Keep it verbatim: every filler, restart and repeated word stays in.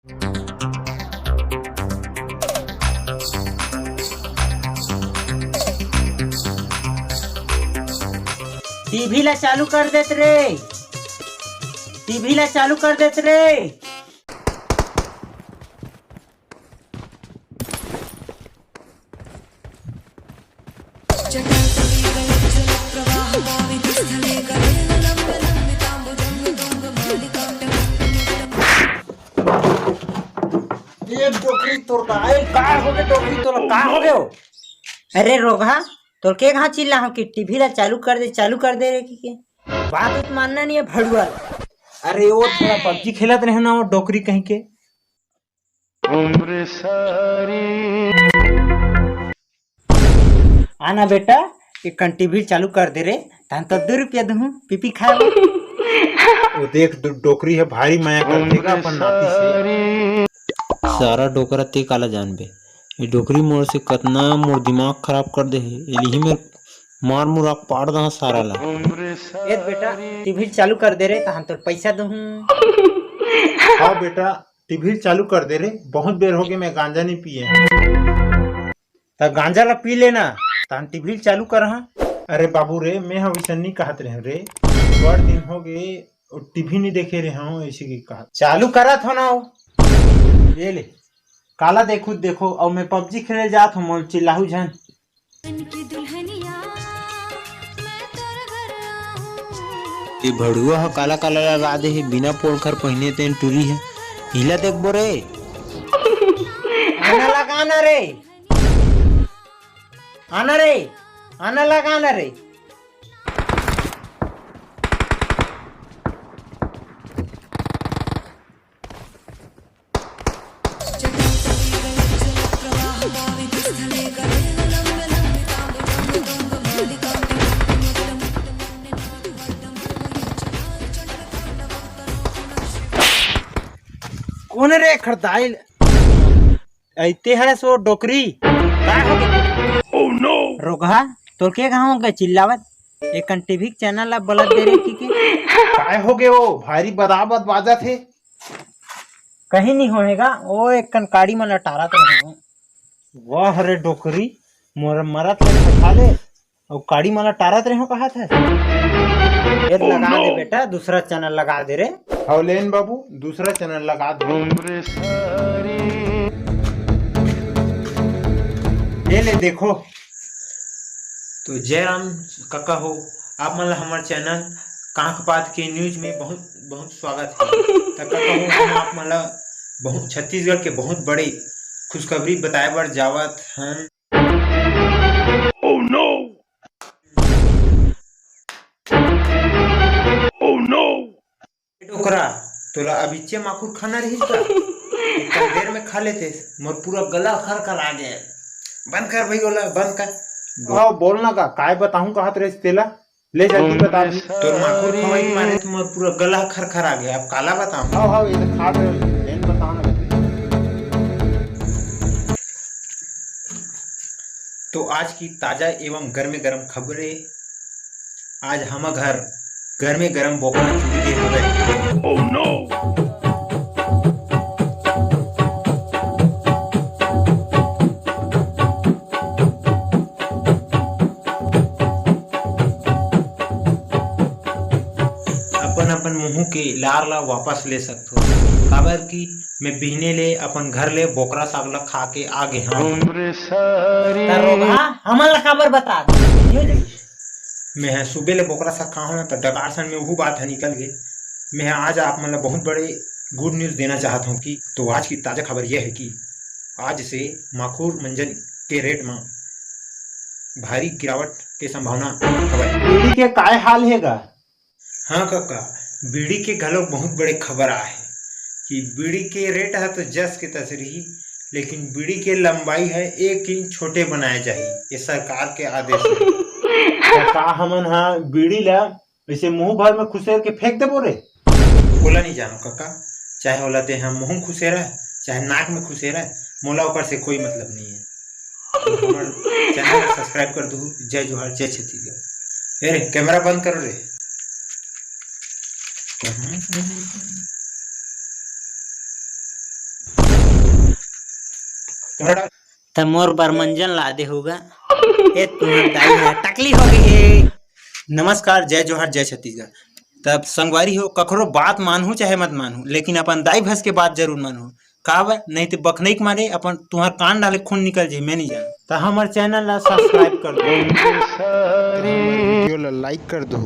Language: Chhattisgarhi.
टीवी ला चालू कर देत रे, टीवी ला चालू कर देत रे। ये डोकरी तोर का, ए, का हो गे डोकरी तोला, का हो गे हो? अरे रोगहा, तोर के कहाँ चिल्ला हो कि टीवी ला चालू कर दे, चालू कर दे रे कि के? बात उत मानना नहीं है भड़ुआ। अरे वो थोड़ा पबजी खेलत रहे ना, वो डोकरी कहीं के। आना बेटा, एक कन टीवी चालू कर दे रे, तहन तो दू रुपया दूहूं पीपी खाए बर। वो देख, डो-, डोकरी है, भारी मया करथे गा अपन नाती से। सारा डोकरा ते काला जानबे, ये डोकरी मोर से कतना मोर दिमाग खराब कर दे हे, एलिही मेर मार मुराक पाड़ दहा सारा ला। ए बेटा, टीवी चालू कर दे रे, तहन तोर पैसा दूहूं। हाँ बेटा, टीवी चालू कर दे रे, बहुत बेर हो गए मैं गांजा नहीं पिए। त गांजा ला पी लेना, तहन टीवी चालू कर। हाँ, अरे बाबू रे, मैं हा वैसन नहीं कहत रहे रे, बड़ दिन हो गए टीवी नहीं देखे रहे हूँ, ऐसे की कहा चालू करत हो ना हो। ये ले, काला देखू देखो, अब मैं पबजी खेले जात हूँ, मोल चिल्लाहू झन। ये भड़ुआ ह काला काला लगा दे हे, बिना पोलखर पहिने तेन टूरी हे। हिला देखबो रे। आना लगाना रे। आना रे। आना लगाना रे। कोन रे खरदाइल? ऐते हरस वो डोकरी। का हो गे? रोगहा, तोर के कहाँ हो गए चिल्लावत? एकन टीवी के चैनल ला बलत दे रे कि के? काय हो गे वो? भारी बदाबद बाजत हे। कहीं नहीं होएगा, वो एकन काड़ी मन ला टारत रहे। वाह रे डोकरी, मोर मरत ले खा ले। अउ काड़ी मन ला टारत रहे हो कहत हे। ए, लगा दे बेटा, दूसरा चैनल लगा दे रे। हव लेन बाबू, दूसरा चैनल लगा दे। ये ले देखो। तो जय राम कका हो, आप मन ला हमर चैनल कांकपात के न्यूज में बहुत बहुत स्वागत है। त कका हो, हम आप मन ला बहुत, छत्तीसगढ़ के बहुत बड़े खुशखबरी बताए बर जावत हन। Oh no! Oh no! ए डोकरा, तोला अबिच्चे माखुर खाना रहिस का? इतना देर में खा लेते, मोर पूरा गला खरखरा गे। बंद कर भाई ओला, बंद कर। हाँ, बोल ना का, काय बताहूँ कहत रहिस तेला? ले जल्दी बता दी। तोर माखुर खवाई के मारे तो मोर पूरा गला खरखरा गे, अब काला बताहूँ? हाँ, हाँ, ये तो खा रहे हो, लेन बताओ ना। तो आज की ताजा एवं गर्मे गर्म खबरें। आज हमर घर गर्मे गर्म बोकरा चुग गे हवय। Oh no! अपन अपन मुंह के लार ला वापस ले सकथो, काबर कि मैं बिहने ले अपन घर ले बोकरा साग ला खा के आ गे हंव। त रोगहा, हमन ला काबर बता? मैं ह सुबे ले बोकरा साग खाहूं ना, त डकार सन में उहू बात ह निकल गे। मैं ह आज आप मन ला बहुत बड़े गुड न्यूज देना चाहत हूं कि, तो आज की ताजा खबर यह है कि आज से माखुर मंजन के रेट म भारी गिरावट के संभावना हवय। बीड़ी के काय हाल हे गा? हाँ कका, बीड़ी के घलो बहुत बड़े खबर आए हे कि बीड़ी के रेट ह तो जस के तस रही, लेकिन बीड़ी के लंबाई ह एक इंच छोटे बनाए जाही, ये सरकार के आदेश हे। त का हमन ह बीड़ी ला ऐसे मुंह भर में खुसेर के फेंक देबो रे? ओला नहीं जानो कका, चाहे ओला ते ह मुंह खुसेरा, चाहे नाक में खुसेरा, मोला ओकर से कोई मतलब नहीं है। तो हमर चैनल ला सब्सक्राइब कर दू। जय जोहार, जय छत्तीसगढ़। ए रे, कैमरा बंद करो रे। कहाँ से? त मोर बर मंजन ला दे होगा। ए तुम्हार दाई ह टकली हो गई हे। नमस्कार, जय जोहार, जय छत्तीसगढ़। तब संगवारी हो, कखरो बात मानहू चाहे मत मानहू, लेकिन अपन दाई भैंस के बात जरूर मानहू। काबर नहीं तो बखनई के मारे अपन तुम्हार कान डाले खून निकल जाही, मैं नहीं जान। त हमर चैनल ला सब्सक्राइब कर दो, वीडियो ला लाइक कर दो।